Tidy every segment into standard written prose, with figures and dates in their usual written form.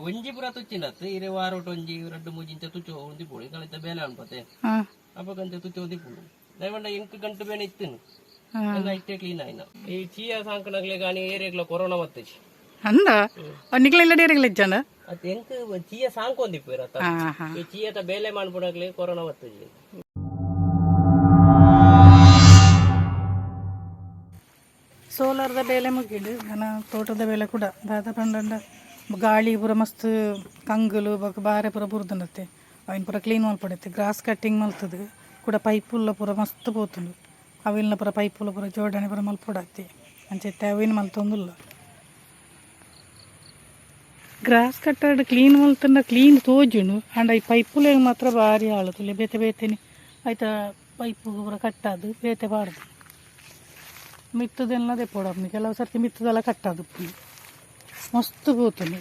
ಒಂಜಿ ಪೂರ ತುಚ್ಚಿಂಡತ್ತು ಇರೆ ವಾರೊಟ್ಟು ಒಂಜಿ ರಡ್ಡ್ ಮೂಜಿ ಇಂಚ ತುಚ್ಚು ಒಂದಿಪ್ಪುಡು ಕಳಿತ ಬೇಲೆ ಅನ್ಪತೆ. ಅಪಗಂಚ ತುಚ್ಚು ಒಂದಿಪ್ಪುಡು ದಯವಂಡ ಎಂಕ್ ಗಂಟು ಬೇನೆ ಇತ್ತಿನ ಎಲ್ಲ ಇಟ್ಟೆ ಕ್ಲೀನ್ ಆಯ್ನ. ಈ ಚೀಯಾ ಸಾಂಕನಗ್ಲೆ ಗಾನಿ ಏರಿಯಾಗ್ಲ ಕೊರೋನಾ ಬತ್ತಿಜಿ. ಅಂದ ನಿಕ್ಲ ಇಲ್ಲ ಡೇರೆಗ್ಲ ಇಜ್ಜಂಡ. ಅತ್ ಎಂಕ್ ಚೀಯಾ ಸಾಂಕೊಂದಿಪ್ಪು ಇರತ್ತ. ಹಾ ಹಾ. ಈ ಚೀಯತ ಬೇಲೆ ಮನ್ಪುನಗ್ಲೆ ಕೊರೋನಾ ಬತ್ತಿಜಿ. ಸೋಲಾರ್ದ ಬೇಲೆ ಮುಗಿಡು ನನ್ನ ತೋಟದ ಬೇಲೆ ಕೂಡ ದಾದ ಪಂಡಂಡ ಗಾಳಿ ಪೂರ ಮಸ್ತ್ ಕಂಗುಲು ಬೊಕ ಬಾರೆ ಪೂರ ಬುರ್ದುಂಡತ್ತೆ. ಅವಿನ ಪೂರ ಕ್ಲೀನ್ ಮಲ್ಪಡತ್ತೆ. ಗ್ರಾಸ್ ಕಟ್ಟಿಂಗ್ ಮಲ್ತದು ಕೂಡ ಪೈಪುಲ್ಲ ಪೂರ ಮಸ್ತ್ ಪೋತುಂಡು. ಅವಿಲ್ನ ಪೂರ ಪೈಪುಲ್ಲ ಪೂರ ಜೋಡಣೆ ಪೂರ ಮಲ್ಪೊಡತ್ತೆ. ಅಂಚೆತ್ತೆ ಅವಿನ ಮಲ್ತೊಂದುಲ್ಲ. ಗ್ರಾಸ್ ಕಟ್ಟಡ್ ಕ್ಲೀನ್ ಮಲ್ತಂಡ ಕ್ಲೀನ್ ತೋಜುಂಡು. ಆಂಡ ಈ ಪೈಪುಲೆಗ್ ಮಾತ್ರ ಬಾರಿ ಹಾಳು ತುಲೆ. ಬೇತೆ ಬೇತೆನೆ ಐತ ಪೈಪು ಪೂರ ಕಟ್ಟಾದು ಬೇತೆ ಪಾಡ್ದು ಮಿತ್ತದೆಲ್ಲ ದೆಪ್ಪೊಡಾಪುಂಡು. ಕೆಲವು ಸರ್ತಿ ಮಿತ್ತದೆಲ್ಲ ಕಟ್ಟಾದುಪ್ಪುಂಡು. ಮಸ್ತ್ ಪೋತುಂಡು.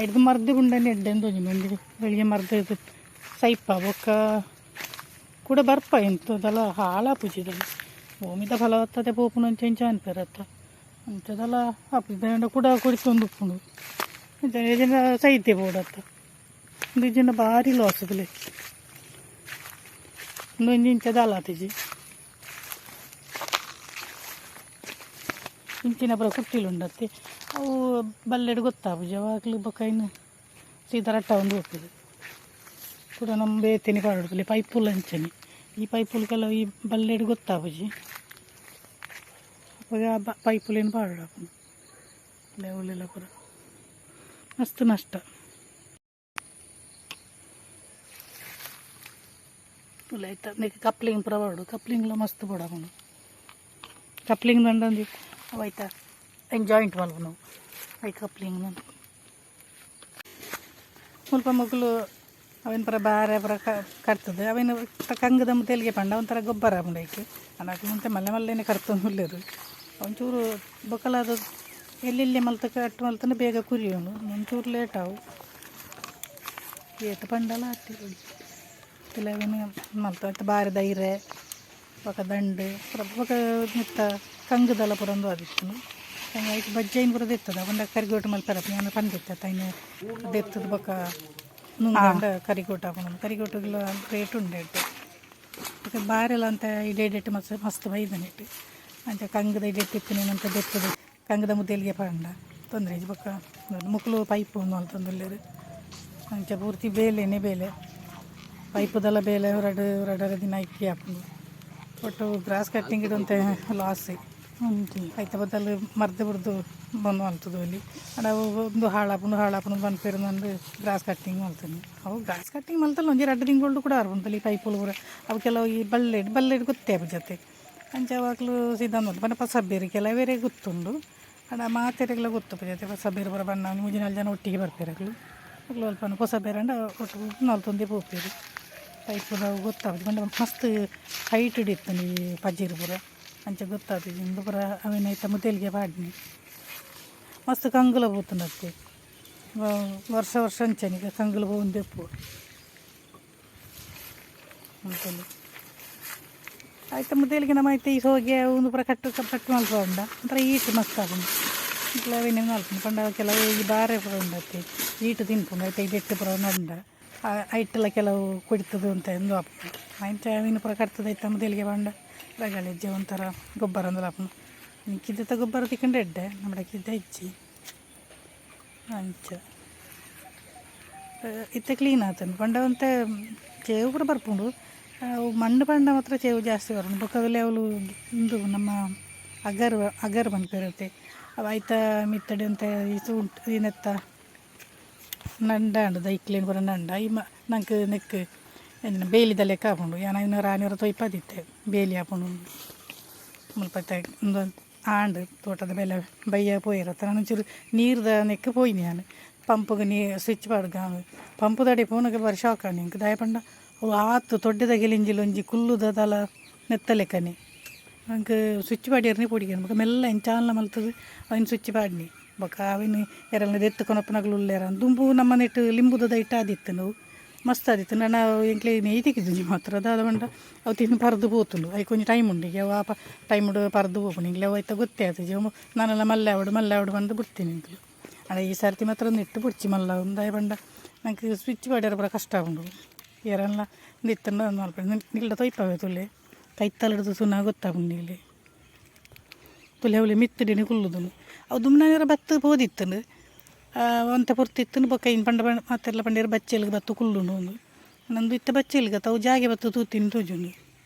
ಐಡ್ದ್ ಮರ್ದ್ ಗುಂಡನೆ ಎಡ್ಡೆಂದು ತೋಜುಂಡು. ಒಂಜಿ ಬೆಳಿಗ್ಗೆ ಮರ್ದ್ ಸೈಪ ಬೊಕ್ಕ ಕೂಡ ಬರ್ಪ ಎಂತದಲ ಹಾಳಾಪುಜಿ. ಭೂಮಿದ ಫಲವತ್ತತೆ ಪೋಪುಂಡು ಅಂಚ ಇಂಚ ಅನ್ಪೆರತ್ತ. ಅಂಚದಲ ಆಪುಜಿ. ದಾಂಡ ಕೂಡ ಕೊಡಿತೊಂದು ಉಪ್ಪುಂಡು. ಇಂಚ ಸೈತೆ ಬೋಡತ್ತ. ಉಂದು ಇಜ್ಜಿಂಡ ಬಾರಿ ಲಾಸ್ ತುಲೆ. ಉಂದು ಒಂಜಿ ಇಂಚ ದಾಲ ಆತಿಜಿ. ಇಂಚಿನ ಪೂರ ಕುಟ್ಟಿಲು ಉಂಡತ್ತೆ. ಅವು ಬಲ್ಲೆಡ್ ಗೊತ್ತಾಪುಜಿ. ಅವು ಅಕ್ಲು ಬೊಕ ಐನ್ ಸೀದಾ ರಟ್ಟ ಒಂದು ಹೋಗ್ತದೆ ಕೂಡ. ನಮ್ಮ ಬೇತೆನೆ ಪಾಡೊಡು ಪೈಪುಲು ಅಂಚನೆ. ಈ ಪೈಪುಲು ಕೆಲವು ಈ ಬಲ್ಲೆಡ್ ಗೊತ್ತಾಪುಜಿ. ಅಪಗ ಪೈಪುಲೇನು ಪಾಡೊಡು. ಲೆವಲೆಲ್ಲ ಪೂರ ಮಸ್ತ್ ನಷ್ಟ. ಐತ ಕಪ್ಲಿಂಗ್ ಪೂರ ಪಾಡೋಡು. ಕಪ್ಲಿಂಗ್ಲ ಮಸ್ತ್ ಬೋಡಾಪುಂಡು. ಕಪ್ಲಿಂಗ್ ದಂಡ ಅವು ಐತ ಐನ್ ಜಾಯಿಂಟ್ ಮಲ್ಪುನವು. I coupling ಮುಲ್ಪ ಮೊಕುಲು ಅವೇನು ಪೂರ ಬಾರೆ ಪೂರ ಕಟ್ತದೆ. ಅವೇನು ಕಂಗದ ತೆಲಿಗೆ ಪಂಡ ಒಂಥರ ಗೊಬ್ಬರ ಆಪುಂಡು ಐಕ್. ಆಂಡ ಮುಂತೆ ಮಲ್ಲೆ ಮಲ್ಲೆನೆ ಕರ್ತೊಂದು ಉಲ್ಲೆರ್. ಒಂಚೂರು ಬೊಕಲಾದ ಎಲ್ಲೆಲ್ಲಿ ಮಲ್ತ ಕಟ್ ಮಲ್ತಂಡ ಬೇಗ ಕುರಿಯುಂಡು. ಒಂಚೂರು ಲೇಟ್ ಆವು. ಏತ್ ಪಂಡಲ ಆತೆ. ಅವೇನು ಮಲ್ತ ಐತ ಬಾರೆದ ಇರೆ ಬೊಕ ದಂಡು ಪೂರ ಬೊಕ ಮಿತ್ತ ಕಂಗುದಲ ಪೂರ ಉಂದು ಆದಿತ್ತುಂಡು. ಐಕ್ ಬಜ್ಜೈನ್ ಪೂರ ದೆತ್ತದ ಪಂಡ ಕರಿಗೋಟು ಮಲ್ಪೆರೆ ಯಾನ್ ಪಂದಿತ್ತೆ ಐನ್ ದೆತ್ತದ ಬೊಕ ನುಂಗಂಡ ಕರಿಗೋಟು ಆಪುಂಡು. ಕರಿಗೋಟುಗ್ಲ ರೇಟ್ ಉಂಡು ಎಡ್ಡೆ. ಬೊಕ ಬಾರೆಲ ಅಂತ ಇಡೆ ಇಡೆಟ್ ಮಸ್ತ್ ಮಸ್ತ್ ಬೈದನೆಟ್. ಅಂಚ ಕಂಗುದ ಇಡೆಟ್ ಇತ್ತಿನ ದೆತ್ತದ ಕಂಗುದ ಮುದ್ದೆಲ್ಗೆ ಪಂಡ ತೊಂದರೆ ಇಜ್ಜಿ. ಬೊಕ ಮುಕ್ಲು ಪೈಪ್ ಉಂದು ಮಲ್ತೊಂದುಲ್ಲೆರ್. ಅಂಚ ಪೂರ್ತಿ ಬೇಲೆನೆ ಬೇಲೆ. ಪೈಪುದಲ ಬೇಲೆ ರಡ್ಡ್ ರಡ್ಡರೆ ದಿನ ಐಕ್ಕಿ ಆಪುಂಡು. ಒಟ್ಟು ಗ್ರಾಸ್ ಕಟ್ಟಿಂಗ್ ಒಂತೆ ಲಾಸ್. ಐತ ಬದಲು ಮರ್ದ್ ಬುಡ್ದು ಬಂದ್ ಮಲ್ತುದು ಅಲ್ಲಿ. ಆಂಡ ಅವು ಉಂದು ಹಾಳಾಪುಂಡು ಹಾಳಾಪುಂಡು ಪನ್ಪೆರ್ ನಂದು ಗ್ರಾಸ್ ಕಟ್ಟಿಂಗ್ ಮಲ್ತುನಿ. ಅವು ಗ್ರಾಸ್ ಕಟ್ಟಿಂಗ್ ಮಲ್ತಲ್ಲ ಒಂಜಿ ರಡ್ಡ್ ತಿಂಗೊಳ್ಡು ಕೂಡ ಆರ್ಪುಂಡು. ಈ ಪೈಪುಲು ಪೂರ ಅವು ಕೆಲವು ಈ ಬಲ್ಲೆಡ್ ಬಲ್ಲೆಡ್ ಗೊತ್ತೇ ಆಪುಜತೆ. ಅಂಚ ಅವಾಗ್ಲು ಸೀದಾ ಪಂಡ ಪಸಬ್ಬೇರು ಕೆಲವೆರೆ ಗೊತ್ತುಂಡು. ಆಂಡ ಮಾತೆರೆಗ್ಲ ಗೊತ್ತುಪುಜತೆ. ಪಸಬೇರು ಪೂರ ಬಣ್ಣ ಮೂಜಿ ನಾಲ್ಕು ಜನ ಒಟ್ಟಿಗೆ ಬರ್ಪೆರ್ ಅಕ್ಲು. ಅಕ್ಲು ಅಲ್ಪ ಪೊಸಬೇರಂಡ ಒಟ್ಟು ಮಲ್ತೊಂದೇ ಪೋಪೆರ್. ಪೈಪುದ ಅವು ಗೊತ್ತಾಪುಜಿ. ಪಂಡ ಮಸ್ತ್ ಹೈಟೆಡ್ ಇತ್ತುಂಡು ಈ ಪಜಿರು ಪೂರ. ಅಂಚ ಗೊತ್ತಾಪುಜಿ. ಉಂದು ಪೂರ ಅವೆನ್ ಐತ ಮುದೆಲ್ಗೆ ಪಾಡ್ನಿ. ಮಸ್ತ್ ಕಂಗುಲ ಪೋತುಂಡತ್ತೆ. ವರ್ಷ ವರ್ಷ ಅಂಚನೆ ಕಂಗುಲು ಪೋವೊಂದೇ ಉಪ್ಪು ಅಂತಲ್ಲಿ. ಆಯ್ತು ಮುದೆಲ್ಗೆ ನಮ್ಮ ಐತೆ ಈ ಸೋಗೆ ಉಂದು ಪೂರ ಕಟ್ಟು ಕಟ್ಟು ಮಲ್ಪುಂಡ ಒಂಥರ ಈಟ್ ಮಸ್ತ್ ಆಪುಂಡು. ಇಟ್ಲ ಅವೇನೆ ಮಲ್ಪುಂಡು. ಪಂಡ ಕೆಲವು ಈ ಬಾರೆ ಪೂರ ಉಂಡತ್ತೆ ಈಟ್ ತಿನ್ಪುಂಡು. ಐತೆ ಇದೆಟ್ಟು ಪೂರ ನಡ್ಂಡ ಐಟೆಲ್ಲ ಕೆಲವು ಕೊಡಿತದೆ ಅಂತ ಎಂದು ಆಪುಂಡು. ಅಂಚ ಅವಿನ ಪೂರ ಕಟ್ತದ ಐತ ಮುದೆಲ್ಗೆ ಪಂಡ ರಗಳೆಜ್ಜೆ ಒಂಥರ ಗೊಬ್ಬರ ಅಂದಲ ಆಪುಂಡು. ಕಿದೆತ ಗೊಬ್ಬರ ತಿಕ್ಕಂಡೆ ಎಡ್ಡೆ. ನಮ್ಮಡ ಕಿದೆ ಇಜ್ಜಿ. ಅಂಚ ಇತ್ತೆ ಕ್ಲೀನ್ ಆತುಂಡು. ಪಂಡ ಒಂತೆ ಚೇವು ಪೂರ ಬರ್ಪುಂಡು. ಅವು ಮಣ್ಣು ಪಂಡ ಮಾತ್ರ ಚೇವು ಜಾಸ್ತಿ ಬರ್ಪುಂಡು. ಬೊಕ್ಕ ಅವುಲು ಉಂದು ನಮ್ಮ ಅಗರ್ ಅಗರ್ ಪನ್ಪೆರ್ ಅವು ಐತ ಮಿತ್ತಡಿ ಒಂತೆ ಉಂಟು ಈ ನೆತ್ತ ನಂಡಾಂಡ್ ದೈಕ್ಲೆನ್ ಪೂರ ನಂಡ ಈ ನಂಕ್ ನೆಕ್ ಎಂಚಿನ ಬೇಲಿದ ಲೆಕ್ಕ ಆಪುಂಡು. ಯಾನ್ ಐನ್ ರಾಣಿಯರ ತೊಯ್ಪದಿತ್ತೆ ಬೇಲಿ ಆಪುಂಡು. ಮುಲ್ಪ ಉಂದು ಆಂಡ್ ತೋಟದ ಬೇಲೆ ಬಯ್ಯ ಪೋಯೆರತ್ತ. ನಾನು ಒಂಚೂರು ನೀರ್ದ ನೆಕ್ ಪೋಯಿನಿ. ಯಾನ್ ಪಂಪುಗು ನೀರು ಸ್ವಿಚ್ ಪಾಡ್ಗ ಪಂಪುದಡೆ ಪೋನಗ ಬಾರಿ ಶಾಕ್ ಆಂಡ್ ಎಂಕ್. ದಾಯೆ ಪಂಡ ಅವು ಆತ್ ತೊಡ್ಡೆದ ಗಿಲಿಂಜಿಲ್ ಒಂಜಿ ಕುಲ್ಲುದ ದಾಲ ನೆತ್ತ ಲೆಕ್ಕನೆ. ಎಂಕ್ ಸ್ವಿಚ್ ಪಾಡ್ಯೆರ್ನೆ ಪೋಡಿಗೆ. ಬೊಕ ಮೆಲ್ಲ ಎಂಚಾನ್ಲ ಮಲ್ತುದು ಅವೆನ್ ಸ್ವಿಚ್ ಪಾಡ್ನಿ. ಬೊಕ ಅವೆನ್ ಏರೆಲ್ನ ದೆತ್ತ್ ಕೊನೊಪುನಕುಲು ಉಲ್ಲೆರ. ದುಂಬು ನಮ್ಮ ನೆಟ್ ಲಿಂಬುದ ದೈಟ್ ಆದಿತ್ತುಂಡು, ಮಸ್ತ್ ಆದಿತ್ತುಂಡು. ಆಂಡ ಎಂಕ್ಲೆಗ್ ನೆಯ್ ತಿಕ್ಕಿದುಜಿ ಮಾತ್ರ. ದಾದ ಪಂಡ ಅವು ತಿಂದು ಪರ್ದು ಪೋತುಂಡು. ಐಕ್ ಒಂಜಿ ಟೈಮ್ ಉಂಡು. ಈಗ ಅವು ಆ ಟೈಮ್ಡು ಪರ್ದು ಪೋಪುಂಡು. ಎಂಕ್ಲೆ ಅವು ಐತ ಗೊತ್ತೇ ಆತುಜಿ. ಅವು ನನಲ ಮಲ್ಲೆ ಆವಡ್ ಮಲ್ಲೆ ಆವಡ್ ಪಂದ್ ಬುಡ್ತೀನಿ ಎಂಕ್ಲು. ಆಂಡ ಈ ಸರ್ತಿ ಮಾತ್ರ ನೆಟ್ಟು ಪೊಡ್ಚಿ ಮಲ್ಲ ದಾಯೆ ಪಂಡ ನಂಕ್ ಸ್ವಿಚ್ ಪಾಡ್ಯೆರೆ ಪೂರ ಕಷ್ಟ ಆಪುಂಡು ಏರನ್ಲ ಉಂದು ಇತ್ತುಂಡ ಮಲ್ಪೆರ್ ನಿಲ್ಡ ತೊಯ್ಪವೆ ತೂಲೆ ಕೈತಲ್ ತೂನಗ ಗೊತ್ತಾಪುಂಡು ನಿಕ್ಲೆ ತೂಲೆ ಅವ್ಲೆ ಮಿತ್ತ್ ಡಿನಿ ಕುಲ್ಲುದುಂಡು ಅವು ದುಮ್ನಾಗರ ಬತ್ತ್ ಪೋದಿತ್ತುಂಡು ಒಂತೆ ಪೊರ್ತು ಇತ್ತುಂಡು ಬೊಕ್ಕ ಐನ್ ಪಂಡ ಮಾತೆರ್ಲ ಪಂಡೆರ್ ಬಚ್ಚೆಲ್ಗ್ ಬತ್ತ್ ಕುಲ್ಲುಂಡು ಉಂದು ಉಂದು ಇತ್ತೆ ಬಚ್ಚೆಲ್ಗ್ ಅತ್ತ ಅವು ಜಾಗೆ ಬತ್ತ್ ತೂತಿನ ತೋಜುಂಡು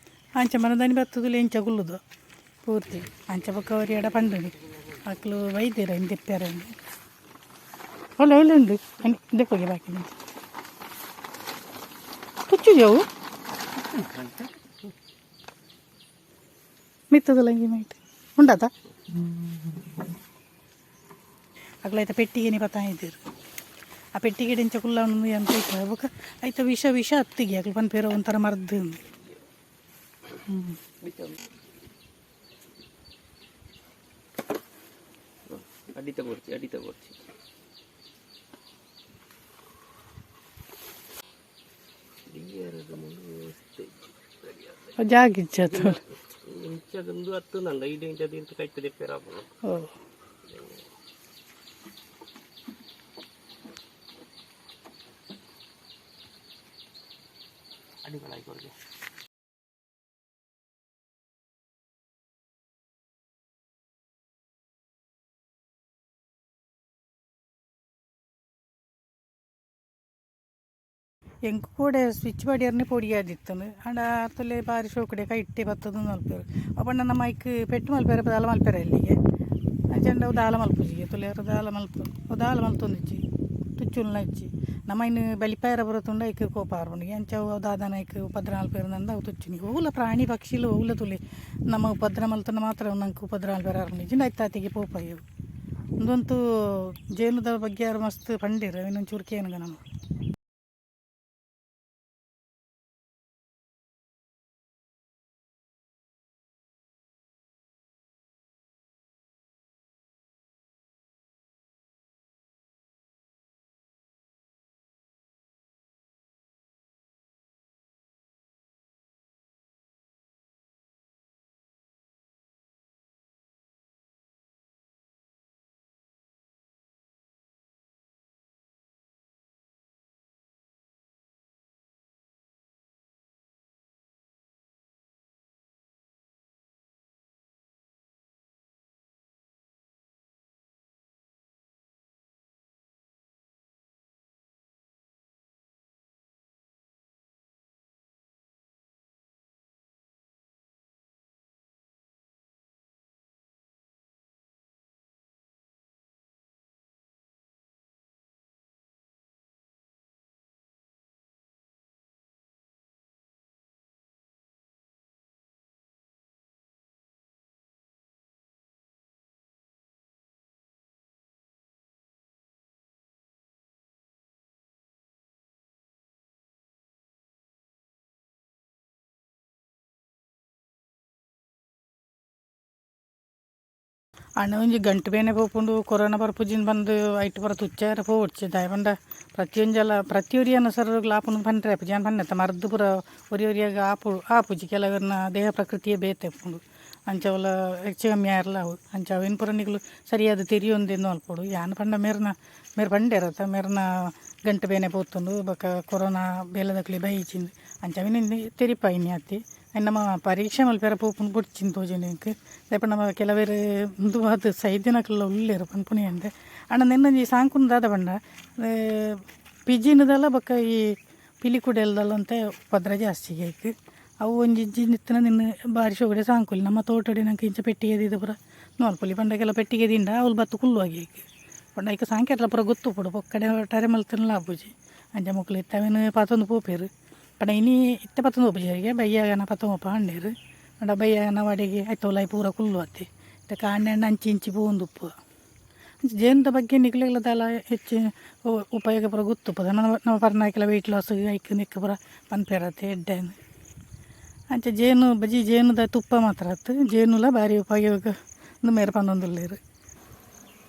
ಅಂಚ ಮನದಾನಿ ಬತ್ತ್ ತೂಲೆ ಇಂಚ ಕುಲ್ಲುದು ಪೂರ್ತಿ ಅಂಚ ಬೊಕ್ಕ ಒರಿಯಡ ಪಂಡುಂಡು ಅಕ್ಲು ಬೈದೆರ್ ಐನ್ ದೆಪ್ಪ್ಯರೆ ಒಳ್ಳೆ ಒಳ್ಳೆ ಉಂಡು ದೆಪ್ಪಗೆ ಬಾಕಿ ತುಚ್ಚುಜಿ ಅವು ಮಿತ್ತದಲ್ಲ ಇಂಜಿ ಮೈಟ್ ಉಂಡಾತ ಅಕ್ಲು ಐತ ಪೆಟ್ಟಿಗೆನೆ ಪತ್ತ ಇದ್ದೀರು ಆ ಪೆಟ್ಟಿಗೆ ಇಂಚ ಕುಲ್ಲ ಅಂತ ಇತ್ತು ಬೊಕ್ಕ ಐತ ವಿಷ ವಿಷ ಅತ್ತಿಗೆ ಅಕ್ಲು ಪನ್ಪೇರು ಒಂಥರ ಮರ್ದು ಅಡಿತ ಕೊಡ್ಚಿ ಅಡಿತ ಕೊಡ್ಚಿ ಜಾಗಿಜ್ಜ ಇಂಚ ಒಂದು ಹತ್ತು ನಂಡ ಇಡೀ ಇಂಚ ತೀರ್ಥ ಕೈತ ದೆಪ್ಪೆರಾಪುಂಡು ಓ ಅಡಿಗಳಾಗಿ ಕೊಡ್ಗೆ ಎಂಕ್ ಕೂಡೆ ಸ್ವಿಚ್ ಪಾಡ್ಯರ್ನೆ ಪೊಡಿ ಆದಿತ್ತುಂಡು ಆಂಡ ಆತಲೆ ಬಾರಿ ಶೋಕುಡೆ ಕೈಟ್ಟೆ ಬತ್ತದು ಮಲ್ಪೆರ್ ಅಪಂಡ ನಮ್ಮ ಐಕ್ ಪೆಟ್ಟು ಮಲ್ಪೆರೆ ದಾಲ ಮಲ್ಪೆರೆ ಇಲ್ಲಿಗೆ ಅಂಚಂಡ ಅವು ದಾಲ ಮಲ್ಪುಜಿಗೆ ತುಲೆರ್ ದಾಲ ಮಲ್ಪು ಅವು ದಾಲ ಮಲ್ತೊಂದಿಜ್ಜಿ ತುಚ್ಚುಲ್ನ ಇಜ್ಜಿ ನಮ್ಮ ಇನ್ನು ಬಲಿಪಾಯರ ಬರತುಂಡ ಐಕ್ ಕೋಪ ಆರ್ಪುಂಡು ಅಂಚ ಅವು ದಾದನ ಐಕ್ ಉಪದ್ರ ಮಲ್ಪೆರ್ ನಂದ ಅವು ತುಚ್ಚುನಿ ಒವ್ಲ ಪ್ರಾಣಿ ಪಕ್ಷಿಲು ಒವ್ಲ ತುಲೆ ನಮ್ಮ ಉಪದ್ರ ಮಲ್ತುಂಡ ಮಾತ್ರ ನಂಕ್ ಉಪದ್ರ ಮಲ್ಪೆರೆ ಆರ್ಪುಂಡು ಇಜ್ಜಿಂಡ ಐತಾತಿಗೆ ಪೋಪಯು ಉಂದೊಂತು ಜೇನುದ ಬಗ್ಗೆ ಯಾರು ಮಸ್ತ್ ಪಂಡೆರ್ ಅವೆನ್ ಒಂಚೂರು ಕೇನುಗ ನಮ. ಆಂಡ ಒಂಜಿ ಗಂಟು ಬೇನೆ ಪೋಪುಂಡು ಕೊರೋನಾ ಬರ್ಪುಜಿಂದ್ ಬಂದು ಐಟ್ ಪೂರ ತುಚ್ಚಾರ ಪೋವೊಡ್ಚಿ ದಾಯೆ ಪಂಡ ಪ್ರತಿಯೊಂಜಲ ಪ್ರತಿಯೊರಿಯನ ಸರ್ ಆಪುಂಡು ಪನ್ರೆ ಆಪುಜಿ ಯಾನ್ ಪನ್ನೆತ್ತ ಮರ್ದ್ ಪೂರ ಒರಿ ಒರಿಯಾಗ ಆಪು ಆಪುಜಿ ಕೆಲವೆರ್ನ ದೇಹ ಪ್ರಕೃತಿಯೇ ಬೇತೆ ಉಪ್ಪುಂಡು ಅಂಚ ಅವುಲ ಹೆಚ್ಚು ಕಮ್ಮಿ ಆಯರ್ಲ ಅವು ಅಂಚ ಅವೆನ್ ಪೂರ ನಿಕುಲು ಸರಿಯಾದ ತೆರಿಯೊಂದೆಂದು ಮಲ್ಪೊಡು ಯಾನ್ ಪಂಡ ಮೇರ್ನ ಮೇರ್ ಪಂಡೆರತ್ತ ಮೇರ್ನ ಗಂಟು ಬೇನೆ ಪೋತುಂಡು ಬೊಕ ಕೊರೋನಾ ಬೇಲೆದಕ್ಲೆ ಬೈಚಿಂದು ಅಂಚ ಅವೆನ್ ತೆರಿಪಾಯಿನಿ ಅತ್ತೆ ನಮ್ಮ ಪರೀಕ್ಷೆ ಮಲ್ಪೆರೆ ಪೋಪುಂಡು ಬೊಡ್ಚಿಂದು ತೋಜುಂಡು ಎಂಕ್ ದಾಯೆ ಪಂಡ ನಮ ಕೆಲವೆರ್ ಉಂದು ಆದ್ ಸೈದಿನಕುಲ್ಲ ಉಲ್ಲೆರ್ ಪನ್ಪುನಿ ಅಂದ್ ಆಂಡ ನೆನ್ನೊಂಜಿ ಸಾಂಕುನು ದಾದ ಪಂಡ ಪಿಜಿನದಲ ಬೊಕ್ಕ ಈ ಪಿಲಿಕುಡೆಲ್ದಲ ಒಂತೆ ಉಪದ್ರ ಜಾಸ್ತಿ ಐಕ್ ಅವು ಒಂಜಿ ಇಜ್ಜಿ ಇತ್ತಿನ ನಿನ್ನ ಬಾರಿ ಶೋಕುಡೆ ಸಾಂಕುಲಿ ನಮ್ಮ ತೋಟಡೆ ನಂಕ್ ಇಂಚ ಪೆಟ್ಟಿಗೆ ದೀದ್ ಪೂರ ಮಲ್ಪೊಲಿ ಪಂಡ ಕೆಲವು ಪೆಟ್ಟಿಗೆ ದಿಂಡ ಅವ್ಲು ಬತ್ತ್ ಕುಲ್ಲುವ ಐಕ್ ಪಂಡ ಐಕ್ ಸಾಂಕ್ಯೆರ್ಲ ಪೂರ ಗೊತ್ತುಪ್ಪೊಡು ಪೊಕ್ಕಡೆ ಒಟ್ಟಾರೆ ಮಲ್ತುಂಡಲ ಆಪುಜಿ ಅಂಚ ಮೊಕ್ಲು ಇತ್ತೆ ಅವೆನ್ ಪತೊಂದು ಪೋಪೆರ್ ಪಂಡ ಇನಿ ಇತ್ತೆ ಪತೊಂದು ಪೋಪುಜೆರ್ ಬಯ್ಯಾಗನ ಪತೊಂದು ಪೋಪ ಪಂಡೆರ್ ಪಂಡ ಬಯ್ಯಾಗನ ವಾಡೆಗ್ ಐತ ಉಲಾಯಿ ಪೂರ ಕುಲ್ಲುವತ್ತೆ ಇತ್ತೆ ಕಾಂಡೆ ಆಂಡ ಅಂಚಿ ಇಂಚಿ ಪೋವೊಂದುಪ್ಪುವ ಅಂಚ ಜೇನುದ ಬಗ್ಗೆ ನಿಕ್ಲೆಗ್ಲ ದಾಲ ಹೆಚ್ಚು ಉಪಯೋಗ ಪೂರ ಗೊತ್ತುಪ್ಪುದ ನಮ್ಮ ಪರ್ನಾಯ್ಕಲ ವೆಯ್ಟ್ ಲಾಸ್ ಐಕ್ ನೆಕ್ಕ್ ಪೂರ ಪನ್ಪೆರತ್ತೆ ಎಡ್ಡೆ ಅಂಚ ಜೇನು ಬಜಿ ಜೇನುದ ತುಪ್ಪ ಮಾತ್ರ ಅತ್ತ್ ಜೇನುಲ ಬಾರಿ ಉಪಯೋಗ ಉಂದು ಮೇರ್ ಪನೊಂದುಲ್ಲೆರ್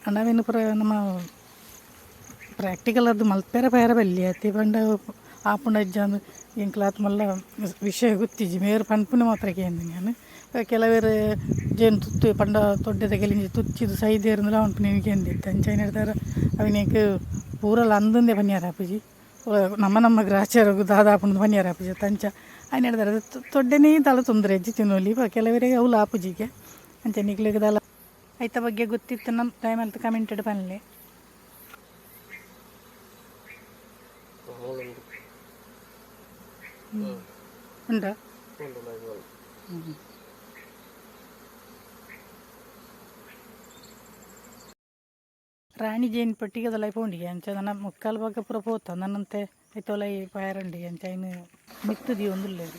ಆಂಡ ಅವೆನ್ ಪೂರ ನಮ ಪ್ರಾಕ್ಟಿಕಲ್ ಆದ್ ಮಲ್ಪೆರೆ ಪೋಯೆರೆ ಬಲ್ಲಿ ಅತ್ತೆ ಪಂಡ ಆಪುಂಡ ಇಜ್ಜಾಂದ್ ಎಂಕ್ಲ ಆತ್ ಮಲ್ಲ ವಿಷಯ ಗೊತ್ತಿಜ್ಜಿ. ಮೇರ್ ಪನ್ಪುನ ಮಾತ್ರ ಕೇಂದಿನಿ ಯಾನ್. ಕೆಲವೆರ್ ಜೇನು ತುತ್ತು ಪಂಡ ತೊಡ್ಡೆದ ಗೆಲಿಂಜಿ ತುಚ್ಚಿದ್ ಸೈದೆರ್ಂದ್ಲ ಪನ್ಪುನ ಕೇಂದಿತ್ತೆ. ಅಂಚ ಆಯಿನೆಡ್ದಾವರ ಅವೆನ್ ಎಂಕ್ ಪೂರಲ ಅಂದಂದೆ ಪನಿಯರೆ ಆಪುಜಿ. ನಮ್ಮ ನಮ್ಮ ಗ್ರಾಚಾರಗ್ ದಾದ ಆಪುಂಡು ಪನಿಯರೆ ಆಪುಜಿ ಅಂಚ ಆಯಿನೆಡ್ದಾವರ ತೊಡ್ಡೆನೇ ದಾಲ ತೊಂದರೆ ಇಜ್ಜಿ ತಿನೊಲಿ. ಕೆಲವರಿಗೆ ಅವುಲು ಆಪುಜಿಗೆ. ಅಂಚ ನಿಕ್ಲೆಗ್ ದಾಲ ಐತ ಬಗ್ಗೆ ಗೊತ್ತಿತ್ತು ನಮ್ಮ ದಯಮಲ್ತ್ ಕಮೆಂಟೆಡ್ ಪನ್ಲೆ. ಮೂಲುಂಡು. ಉಂಡಾ? ಉಂಡು. ಉಂಡು. ರಾಣಿ ಜೇನು ಪೆಟ್ಟಿಗೆದೊಲಾಯಿ ಪೋಂಡಿಗೆ ಅಂಚ ನನ ಮುಕ್ಕಾಲು ಭಾಗ ಪೂರ ಪೋತ. ನನ್ನಂತೆ ಐತೊಲಾಯಿ ಪಾಯರಂಡಿ ಅಂಚ ಐನ್ ಮಿತ್ತ್ ದೀವೊಂದುಲ್ಲೆರ್.